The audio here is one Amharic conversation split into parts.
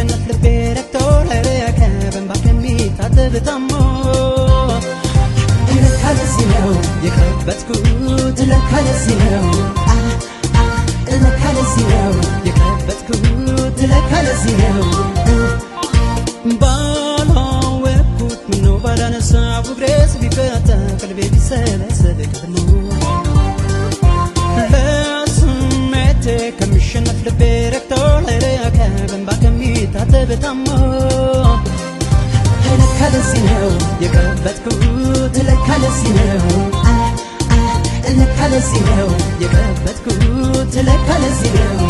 ከሚሸነፍ ልቤ ረክቶ ለረከ በእንባ ከሚታጠብ ታሞ ለካ ለዚህ ነው የቀበጥኩት ለካ ለዚህ ነው ለካ ለዚህ ነው የቀበጥኩት ለካ ለዚህ ነው ባላወቅኩት ምነው ባላነሳው እግሬስ ቢፈታ ቀልቤ ቢሰበሰብ ቀድሞ ለስሜቴ ከሚሸነፍ ልቤ ረክቶ ለረከ በእንባ ከሚታጠብ ታሞ ለካ ለዚህ ነው የቀበጥኩት ለካ ለዚህ ነው ለካ ለዚህ ነው የቀበጥኩት ለካ ለዚህ ነው።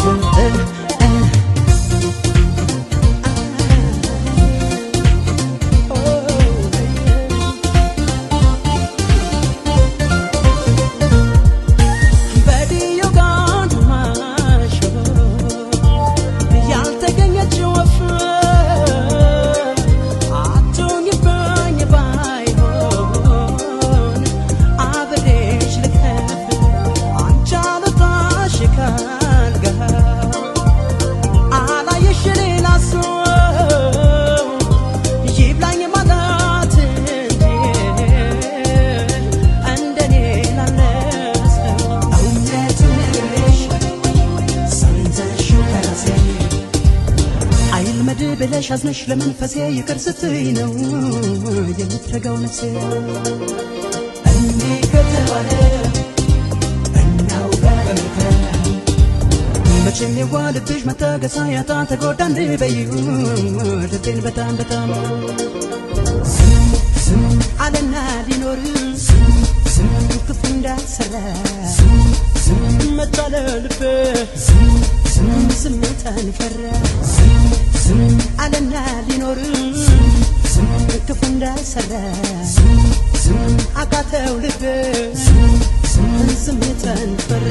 ያልተገኘች ወፍ አትሁኝብኝ ባይሆን አብሬሽ ልከፍ አንቺ አልወጣሽ ካልጋ አላየሽ ሌላ ሰው ይብላኝ ማለት እንጂ እንደኔ ላለ ሰው እውነቱን ነግሬሽ ሰምተሽው ከራሴ አይልመድ ብለሽ አዝነሽ ለመንፈሴ ይቅር ስትይ ነው የምትረጋው ነፍሴ። እንዲህ ከተባለ እናውጋ በመልካም መቼም የዋ ልብሽ መታገሳ ያጣ ተጎዳ እንበይው ልቤን በጣም በጣም ዝም ዝም አለና ሊኖር ዝም ዝም ክፉ እንዳልሰራ ዝም ዝም መቻለ ልቤ ዝም ዝም ዝምታን ፈራ ዝም ዝም አለና ሊኖር ዝም ዝም ክፉ እንዳልሰራ ዝም ዝም አቃተው ልቤ ዝም ዝም ዝምታን ፈራ።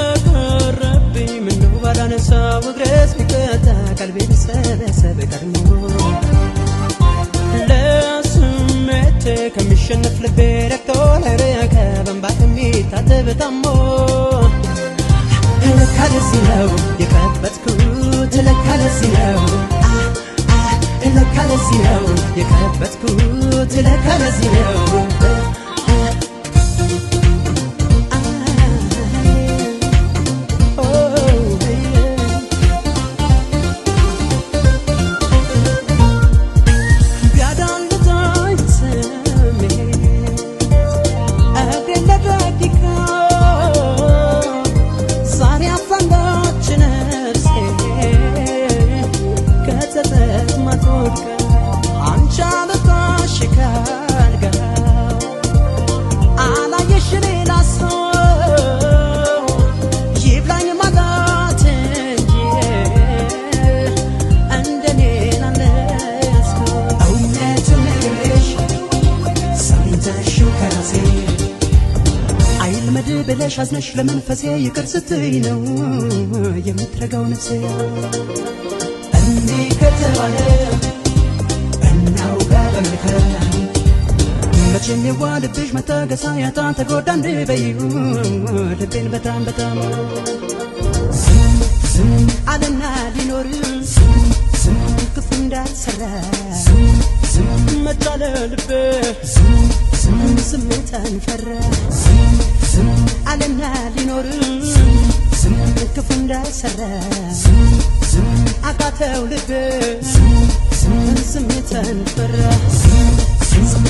በቀረብኝ ምነው ባላነሳው እግሬስ ቢቀጣ ቀልቤ ቢሰበሰብ ቀድሞ ለስሜቴ ከሚሸነፍ ልቤ ረክቶ ለረከ በእንባ ከሚታጠብ ታሞ ለካ ለዚህ ነው የቀበጥኩት ለካ ለዚህ ነው ለካ ለዚህ ነው የቀበጥኩት ለካ ለዚህ ነው። ቢያዳልጠኝ ስሜት እግሬን ለደቂቃ ዛሬ አፍራለች ነፍሴ ከጸጸት ማትወድቅ አንቺ አልወጣሽ ካልጋው አላየሽ ሌላ ሰው ይብላኝ ማለት እንጂ እንደኔ ላለ ሰው እውነቱን ነግሬሽ ሰምተሽው ከራሴ አይልመድ ብለሽ አዝነሽ ለመንፈሴ ይቅር ስትይ ነው የምትረጋው ነፍሴ። እንዲህ ከተባለ እናውጋ በመልካም መቼም የዋ ልብሽ መታገሳ ያጣ ተጎዳ እንበይው ልቤን በጣም በጣም ዝም ዝም አለና ሊኖር ዝም ዝም ክፉ እንዳልሰራ ዝም ዝም መቻለ ልቤ ዝም ዝም ዝምታን ፈራ ዝም ዝም አለና ሊኖር ዝም ዝም ክፉ እንዳልሰራ ዝም ዝም አቃተው ልቤ ዝም ዝም ዝምታን ፈራ ዝም ዝም።